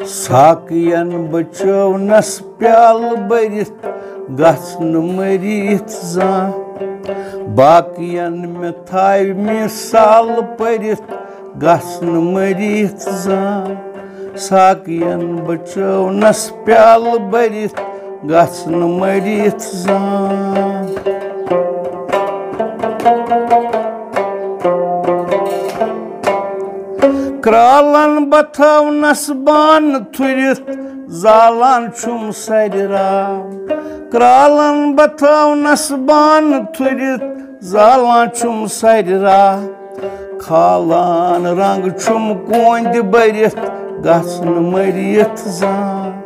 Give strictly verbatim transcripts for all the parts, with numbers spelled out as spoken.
ساقین بچٲونس پیالہٕ بٔرِتھ گژھ نہٕ مٔرِتھ زانٛہہ۔ باقین مےٚ تھاوِ مثال پٔرِتھ گژھ نہٕ مٔرِتھ زانٛہہ۔ ساقین بچٲونس پیالہٕ بٔرِتھ گژھ نہٕ مٔرِتھ زانٛہہ۔ کرالن بتھاونس بانہٕ تھُرِتھ زالان چھُم سرِ راہ۔ کرالن بتھاونس بانہٕ تھُرِتھ زالان چھُم سرِ راہ۔ کھالان رنگ چھُم کوندِ بٔرِتھ گژھ نہٕ مٔرِتھ زانٛہہ۔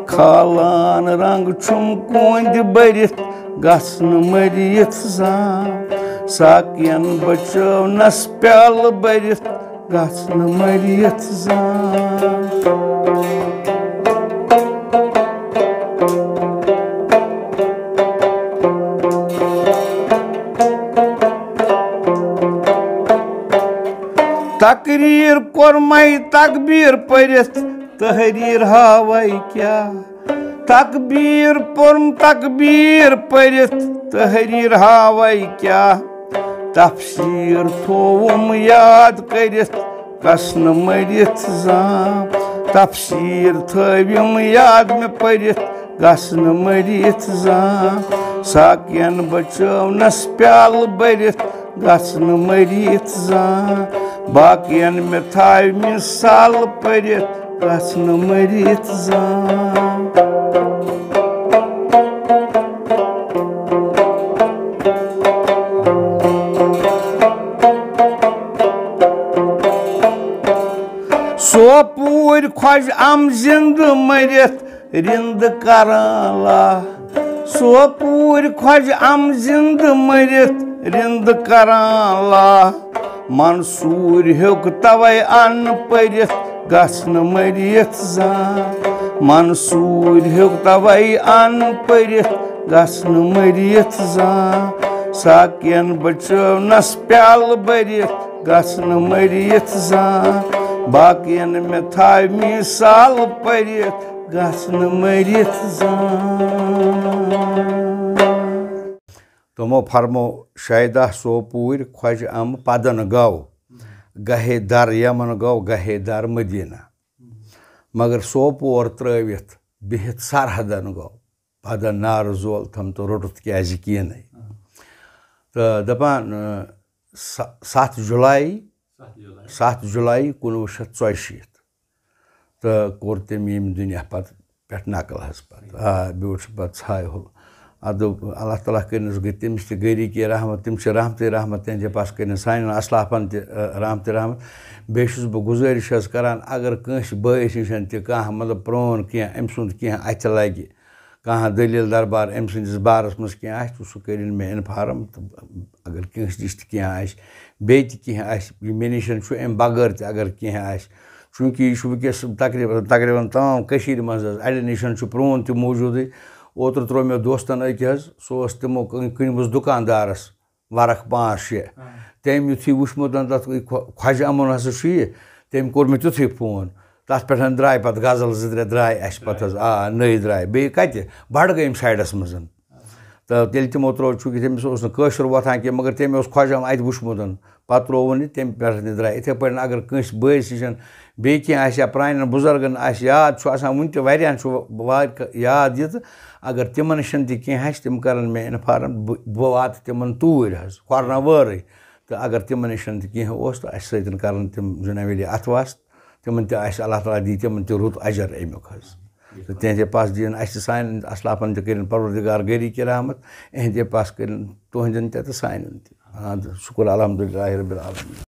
کھالان رنگ چھُم کوندِ بٔرِتھ گژھ نہٕ مٔرِتھ زانٛہہ۔ ساقین بچٲونس پیالہٕ بٔرِتھ گژھ نہٕ مٔرِتھ زانٛہہ۔ تقریر کوٚرمَے تکبیر پٔرِتھ، تحریر ہاوَے کیٛاہ؟ تقبیر پوٚرم تقبیر پٔرِتھ، تحریر ہاوَے کیٛاہ؟ تفسیر تھووُم یاد کٔرِتھ، گژھ نہٕ مٔرِتھ زانٛہہ۔ تفسیر تھٲوِم یاد مےٚ پٔرِتھ، گژھ نہٕ مٔرِتھ زانٛہہ۔ ساقین بچٲونس پیالہٕ بٔرِتھ، گژھ نہٕ مٔرِتھ زانٛہہ۔ باقین مےٚ تھاوِ مثال پٔرِتھ، گژھ نہٕ مٔرِتھ زانٛہہ۔ سوپوٗرۍ خۄجہِ اَم زِندٕ مٔرِتھ رِندٕ کران لا۔ سوپوٗرۍ خۄجہِ اَم زِندٕ مٔرِتھ رِندٕ کران لا۔ منصوٗر ہیوٚک توے اَن پٔرِتھ، گژھ نہٕ مٔرِتھ زانٛہہ۔ منصوٗر ہیوٚک توے اَن پٔرِتھ، گژھ نہٕ مٔرِتھ زانٛہہ۔ ساقین بچٲونس پیالہٕ بٔرِتھ، گژھ نہٕ مٔرِتھ زانٛہہ۔ باقین مےٚ تھاوِ مثال پٔرِتھ، گژھ نہٕ مٔرِتھ زانٛہہ۔ تِمو فرمو شیدا سوپوٗرۍ خۄجہِ اَمہٕ پدن گو، گہے در یمن گو، گہے در مدینہ۔ مگر سوپور ترٲوِتھ بِہِتھ سرحدن گو۔ پدن نارٕ زول تھم تہٕ روٚٹُتھ کیازِ کینَے۔ تہٕ دپان، اۭں، س-، ستھ جُلاے، ستھ جُلاے۔ ستھ جُلاے کُنوُہ شیٚتھ ژۄیہِ شیٖتھ۔ تہٕ کوٚر تٔمۍ ییٚمہِ دُنیا پتہٕ پٮ۪ٹھ نقل حظ پتہٕ۔ آ، بیوٗٹھ چھُ پتہٕ ژھایہِ ہُل۔ اَدٕ اللہ تعالیٰ کٔرِنَس گٔے تٔمِس تہِ گٔری کے رحمت، تِم چھِ رحمتٕے رحمت، تِہِنٛدِ پاس کٔرِنَس سانٮ۪ن اَسلافَن تہِ، آ، رحمتٕے رحمت۔ بیٚیہِ چھُس بہٕ گُزٲرِش حظ کران، اگر کٲنٛسہِ بٲیِس نِش تہِ کانٛہہ، مطلب، پرٛون کینٛہہ، أمۍ سُنٛد کینٛہہ اَتھِ لَگہِ، کانٛہہ دٔلیٖل دربار أمۍ سٕنٛدِس بارَس منٛز کینٛہہ آسہِ، تہٕ سُہ کٔرِن مےٚ اِنفارم۔ تہٕ اگر کٲنٛسہِ نِش تہِ کینٛہہ آسہِ، بیٚیہِ تہِ کینٛہہ آسہِ، یہِ مےٚ نِش چھُ اَمہِ بغٲر تہِ اگر کینٛہہ آسہِ، چوٗنٛکہِ یہِ چھُ وٕنکیٚس تقریٖباً، تقریٖباً تمام کٔشیٖرِ منٛز حظ، اَڑٮ۪ن نِش چھُ پرٛون تہِ موٗجوٗدٕے۔ اوترٕ ترٛوو مےٚ دوستَن أکۍ حظ، سُہ اوس تِمو کٕنۍ-، کٕنۍمٕژ دُکاندارَس ورق پانٛژھ شےٚ۔ آ۔ تٔمۍ یُتھُے وٕچھمُت، تَتھ خۄ-، خۄجہِ اَمُن ہسا چھُ یہِ، تٔمۍ کوٚر مےٚ تیُتھُے فون۔ تَتھ پٮ۪ٹھ درٛاے پَتہٕ غزل زٕ ترٛےٚ درٛاے اَسہِ پَتہٕ حظ۔ آ، نٔے درٛاے۔ بیٚیہِ کَتہِ؟ بڈگٲمۍ سایڈَس منٛز۔ تہٕ تیٚلہِ تِمو ترٛوو، چوٗنٛکہِ تٔمِس اوس نہٕ کٲشُر وۄتھان کینٛہہ، مگر تٔمۍ اوس خۄجہِ اَمُن اَتہِ وٕچھمُت۔ پَتہٕ ترٛووُن یہِ، تَمہِ پٮ۪ٹھ تہِ درٛاے۔ یِتھَے پٲٹھۍ اگر کٲنٛسہِ بٲیِس نِش بیٚیہِ کینٛہہ آسہِ یا پرٛانٮ۪ن بُزرگَن آسہِ یاد، چھُ آسان وٕنہِ تہِ واریاہَن چھُ وارِ یاد یہِ، تہٕ اگر تِمَن نِش تہِ کینٛہہ آسہِ، تِم کَرَن مےٚ اِنفارم، بہٕ، بہٕ واتہٕ تِمَن توٗرۍ حظ، کھۄرنہٕ وٲرٕے۔ تہٕ اگر تِمَن نِش تہِ کینٛہہ اوس، تہٕ اَسہِ سۭتۍ کَرَن تِم زٕ نویلی اَتھٕ واس، تِمَن تہِ آسہِ، اللہ تعالیٰ دی تِمَن تہِ رُت اجر اَمیُک حظ۔ تہٕ تِہِنٛدِ پاس دِیِن اَسہِ تہِ، سانٮ۪ن اَسلافَن تہِ کٔرِن پروردگار گٔری کرامت، اِہِنٛدِ پاس کٔرِن تُہٕنٛدٮ۪ن تہِ تہٕ سانٮ۪ن تہِ۔ اَدٕ شُکُر الحمدللہ رب العالمین۔